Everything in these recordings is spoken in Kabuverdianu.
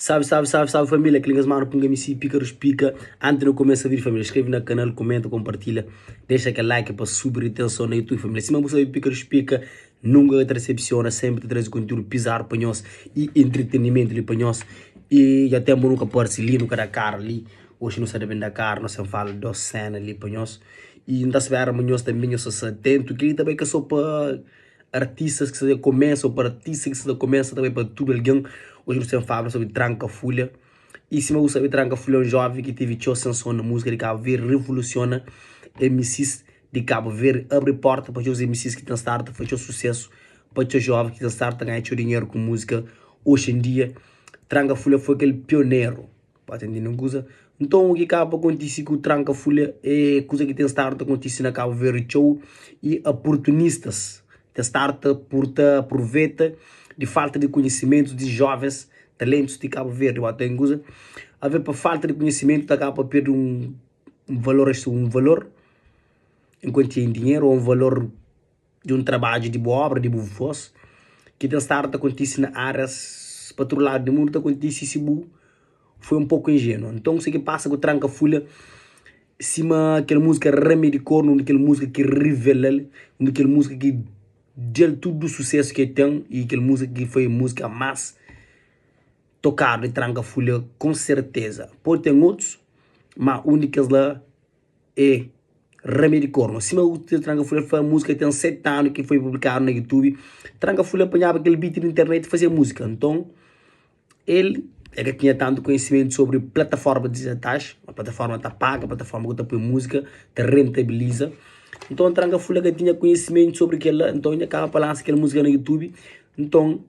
Salve, salve, salve, salve família, Klingas Mano, Punga MC, Pícaros Pica. Antes de começar o vídeo, família, inscreve no canal, comenta, compartilha, deixa aquele like para subir retenção no YouTube, família. Se não você Pícaros Pica, nunca te decepciona, sempre te traz conteúdo bizarro para nós e entretenimento ali para nós. E já tempo nunca aparece ali, nunca dá cara ali. Hoje não sai bem da cara, não se fala da cena ali para nós. E não está esperando nós também, eu sou atento, que também que é só para artistas que se começam, para artistas que se começa também para tudo alguém. Hoje nós fala sobre Tranka Fulha. E se eu sabe Tranka Fulha é um jovem que teve tchau ascensão na música de Cabo Verde, revoluciona MCs de Cabo Verde, abre porta para os MCs que estão start, faz sucesso para os jovens que estão start a ganhar dinheiro com música hoje em dia. Tranka Fulha foi aquele pioneiro. Pode entender uma coisa? Então o que acaba acontece com o Tranka Fulha é coisa que tem estado a acontecer na Cabo Verde show e oportunistas tem estado por te aproveita de falta de conhecimento de jovens talentos de Cabo Verde, tem coisa a ver para falta de conhecimento acaba para perder um valor um valor em quantia em dinheiro ou um valor de um trabalho de boa obra, de boa voz, que tem estado a acontecer na áreas para outro lado do mundo, acontece se bu foi um pouco ingênuo. Então, o que passa com o Tranka Fulha, cima aquela música Rame de Corno, aquela música que revela, aquela música que deu tudo o sucesso que tem e aquela música que foi a música mais tocada de Tranka Fulha, com certeza. Pode ter outros, mas a única lá é Rame de Corno. Cima o Tranka Fulha foi a música que tem 7 anos que foi publicada no YouTube. Tranka Fulha apanhava aquele beat na internet e fazia música. Então, ele é que tinha tanto conhecimento sobre plataformas digitais, a plataforma está paga, a plataforma que tá põe música, te rentabiliza. Então, Tranka Fulha que tinha conhecimento sobre aquela, então ele acaba para lançar aquela música no YouTube. Então,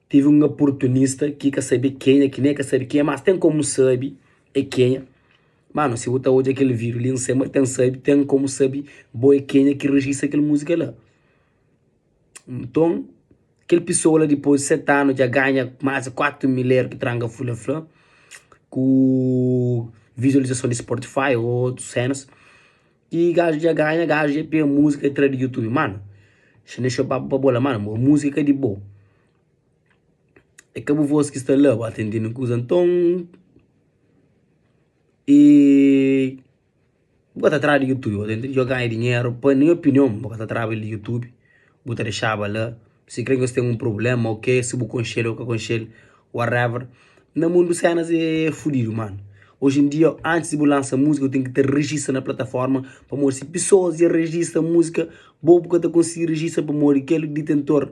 tive um oportunista que quer saber quem é, que nem quer saber quem é, mas tem como saber é quem é. Mano, se botar hoje aquele vídeo ali em cima, tem sabe, tem como saber boa quem é que registra aquela música lá. Então, aquele pessoa lá depois de 7 anos já ganha mais de 4 mil euros que Tranka Fulha flá, com visualização de Spotify ou outros cenas. E gajo já ganha, gajo já pega música e traz do YouTube. Mano, deixa eu para bola, mano, música é de boa. É que a voz que está lá, atendendo coisa. Então, e bota atrás do YouTube, entende? Eu ganho dinheiro, para minha opinião, bota atrás do YouTube, bota deixava lá. Se crê que você tem um problema, ok, se você conselho ou que aconselho, whatever. No mundo cenas é fodido, mano. Hoje em dia, antes de lançar música, eu tenho que ter registro na plataforma para mostrar se pessoas já registram música, bom porque eu consigo registrar para morrer aquele detentor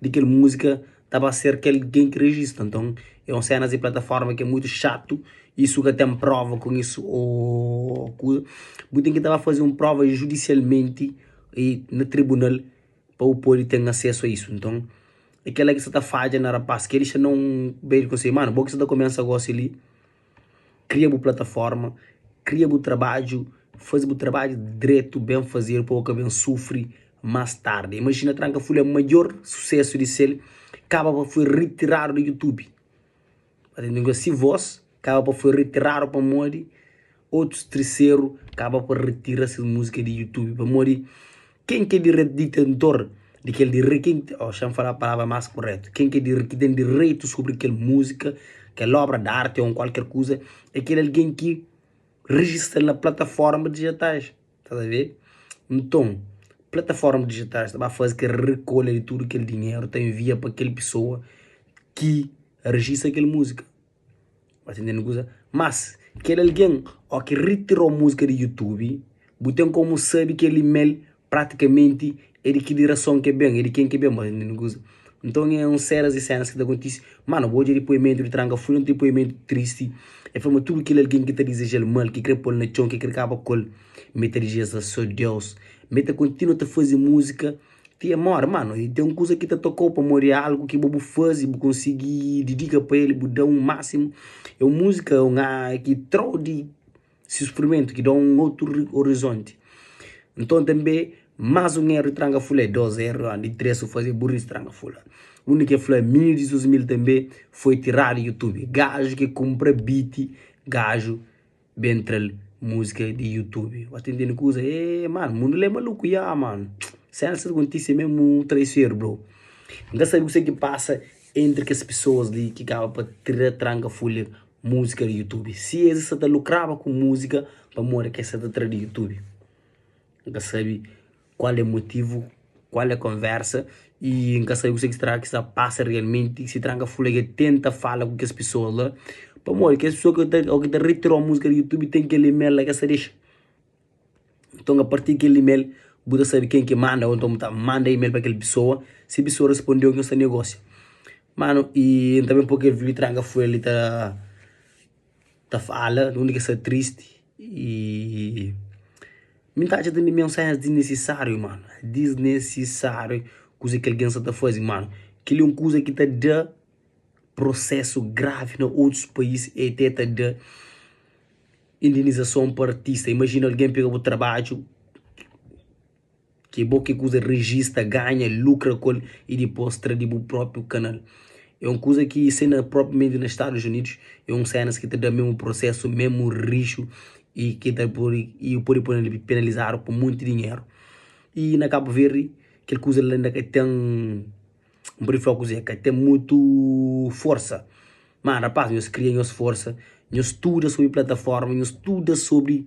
daquela música estava a ser aquele alguém que registra. Então, é uma cena de plataforma que é muito chato. Isso que tem prova com isso ou coisa. Você tem que estar a fazer uma prova judicialmente e no tribunal para o poder ter acesso a isso. Então, aquela que você está falha na rapaz, que ele já não bem consegue. Mano, bom que você está começando agora ali, cria uma plataforma, cria o trabalho, faz o trabalho direito, bem fazer, para o que bem sofre mais tarde. Imagina Tranka Fulha, o maior sucesso de ser, acaba para foi retirado do YouTube. Se voz, acaba para foi retirado para morrer, outros terceiro acaba para retirar essa música de YouTube para morrer. Quem que é detentor daquele direito, quem, oh, deixa eu falar a palavra mais correta, quem que, é dire, que tem direito sobre aquela música, aquela obra de arte ou qualquer coisa, é aquele alguém que registra na plataforma digitais, tá a ver? Então, plataforma digitais vai fazer que recolha de tudo aquele dinheiro, te envia para aquela pessoa que registra aquela música. Vai entendendo coisa? Mas, aquele alguém ó, que retirou música de YouTube, tem como sabe que ele e-mail praticamente é de que direção que bem, é de quem que bem, mas entendendo coisa? Então é um séries e cenas que acontece. Mano, hoje é depoimento de Tranka Fulha, um depoimento triste. É forma tudo aquele alguém que está desejando mal, que quer pôr na chão, que quer acabar com ele. Meta de Jesus, sou Deus. Meta continua a fazer música, te amor, mano. E tem uma coisa que te tocou para morrer, algo que você faz e conseguir dedica para ele, você dá um máximo. É uma música uma, que traz de sofrimento, que dá um outro horizonte. Então também, mais um erro de Tranka Fulha, dois erros, de três, fazer burrice Tranka Fulha. O único que falou, 1018 mil também foi tirado do YouTube. Gajo que compra beat, gajo bem música de YouTube. Você entendendo coisa? É, mano, o mundo é maluco, já, mano. Cena acontece mesmo traiçoeiro, bro. Nunca sabe o que passa. Entri kes pesoas li ki kaba pa tra tranka fulha múzika di youtube si es sa ta lukraba ku múzika pamodi ki es sa ta tra di youtube N ka sabe kual é motivu kual é konversa y N ka sabe kuse ki sta ki sta pasa realmenti si tranka fulha ke tenta fala ku kes pesoas la pamodi kes pesoa ki ta ki ta retirau múzika di youtube ten kel email la ki es ta dexa. Nton apartir di kel email bu ta sabe ken ki manda ô nton bu ta manda email pa kel pesoa si pesoa respondeu nhos ta negosia. Manu i N ta ben poi kel video tranka fuel li ta ta fala undi ki sta tristi i mi ta atxa tanbe mensajen disnesisáriu manu, disnesisáriu kuza ki algen sa ta faze manu. Kel-li é un kuza ki ta da prosesu gravi na otus país i até ta da. Indenizason pa artista, imajina algen pega bu trabadju ki bo ki kuza rejista, ganha, lukra ku el i dipôs tra di bu própi kanal. É un kuza ki se na propriamenti na Stadus Unidus é un sénas ki ta da mesmu prosesu, mesmu rixu i ki ta pode i pode penalizadu ku monti dinheru. I na Kabu Verdi kel kuza la inda ka ten. N pode fla kuzê, ka ten mutu forsa. Má rapaz, nhos kria nhos forsa, nhos studa sobri plataforma, nhos studa sobri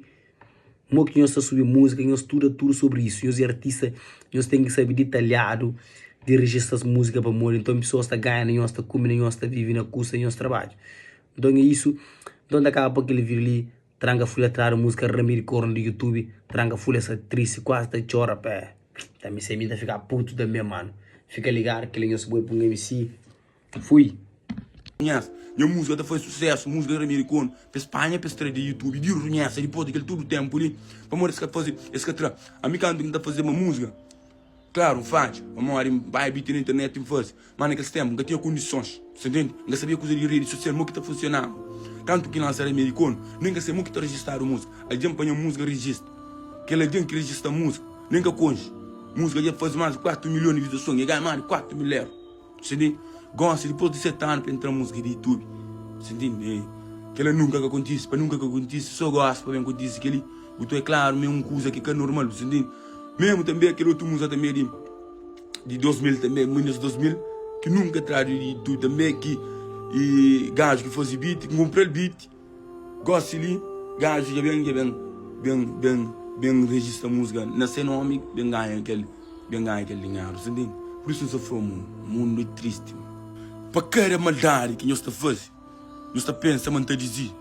mo ki nhos ta subi múzika, nhos studa tudu sobri isu. Nhos é artista, nhos ten ki sabe ditalhadu di rejista múzika pamodi nton pesoas ta ganha na nhos, ta kume na nhos, ta vive na kusta di nhos trabadju. Nton é isu. Nton ta kaba pa kel vídiu li. Tranka fulha tradu múzika Ramiri Kornu di Youtube Tranka fulha sta tristi kuazi ta txora pé Ta mi se mi ta fika putu tanbe manu Fika ligadu kel nhos boi pun MC Fui. Runhesa, nha múzika ta faze susésu Múzika di Ramiri Kornu pa es panha pa es tra di Youtube Di runhesa dipôs di kel tudu ténpu li Pamodi es ka faze es ka tra Ami kantu ki N ta fazeba múzika Klaru N fadja pamodi N bai bita na internet N faze Má na kes ténpu, N ka tinha kondisons. Sa ntende? N ka sabia kuza di redi sosial, mo ki ta funsionaba. Kantu ki lansa Ramedi Konu, nen ka sai mo ki ta rejistadu múzika. Algen panha múzika rejista. Kel algen ki rejista múzika, nen ka konxe. Múzika dja faze más di 4 milhon di vizuason, e ganha más di 4 mil éru. Sa ntende? Gósi, dipôs di 7 anu pa entra múzika di YouTube. Sa ntende? Kel-la nunka ka kontise, pa nunka ka kontise, sô gósi pa ben kontise kel-li. Bu ta oia klaru ma é un kuza ki ka normal. Bu sa ntende? Mésmu tanbê kel otu múzika tanbê di. di 2000 tanbe minus 2000 ki nunka tradu di youtube tanbe ki e gaju ki fazi beat n kunpral beat gosi li gaju dja ben dja ben ben ben ben rejista musika na se nomi ben ganha kel ben ganha kel dinheru sa ntende pur isu n sa fla mundu mundu é tristi pa kada maldadi ki nhos ta fazi nhos ta pensa ma n ta dizi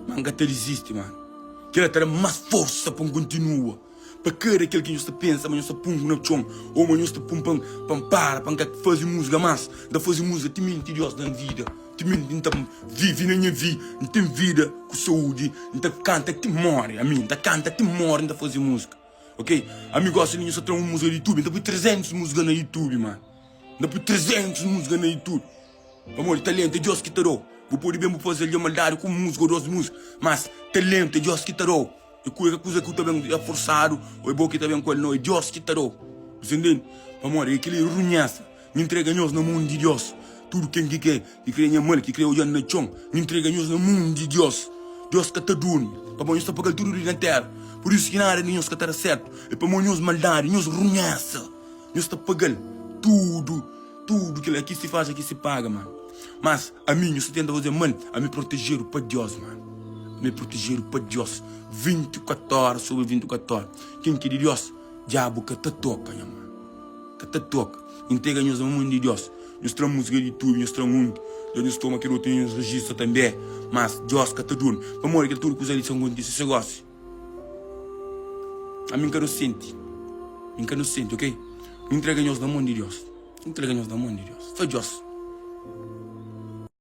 ma n ka ta dizisti manu kila ta da mas forsa pa n kontinua. Pa kada kel ki nhos ta pensa ma nhos ta pun na txon ô ma nhos ta pun pa N para, pa N ka faze múzika más. N ta faze múzika timenti Deus da-m vida, timenti N ta vive na nha vi, N ten vida ku saúdi, N ta kanta ti móre. Ami N ta kanta ti móre, N ta faze múzika. Ok? Ami gosi li nhos ta tra un múzika di YouTube, N ta pui 300 múzika na YouTube, man. N ta pui 300 múzika na YouTube. Pamodi talentu é Deus ki ta da-u. Bu pode ben bu faze algen maldadi ku un múzika ô dos múzika, mas talentu é Deus ki ta da-u. É ku é ka kuza ki bu ta ben é forsadu ô é bo ki ta ben ku el, nau, é Deus ki ta da-u. Bu sta ntende? Pamodi é kel-li é runhesa. N intrega nhos na mon di Deus. Tudu ken ki krê, ki krê nha mal, ki krê odja-m na txon, N intrega nhos na mon di Deus. Deus ka ta durmi, pamodi nhos ta paga-l tudu di na téra. Pur isu ki nada di nhos ka ta da sértu, é pamodi nhos maldadi, nhos runhesa. Nhos ta paga-l tudu. Tudu kel ki si faz ki si paga mano mas ami nhu sa tenta faze mal ami protejedu pa Dios mano ami protejedu pa Dios 24 ora sobre 24 ora ken ki di Dios diabu ka ta toka nha mano ka ta toka intrega nhos na mon di Dios nhos tra musika di youtube nhos tra un dja nhos toma kel otu nhos rejista tanbe mas Dios ka ta durmi pamodi kel tudu kuza li sa kontise se gosi ami nka nosenti nka nosenti ok intrega nhos na mon di Dios. N ntrega nhos na mon di Deus. Sô Deus.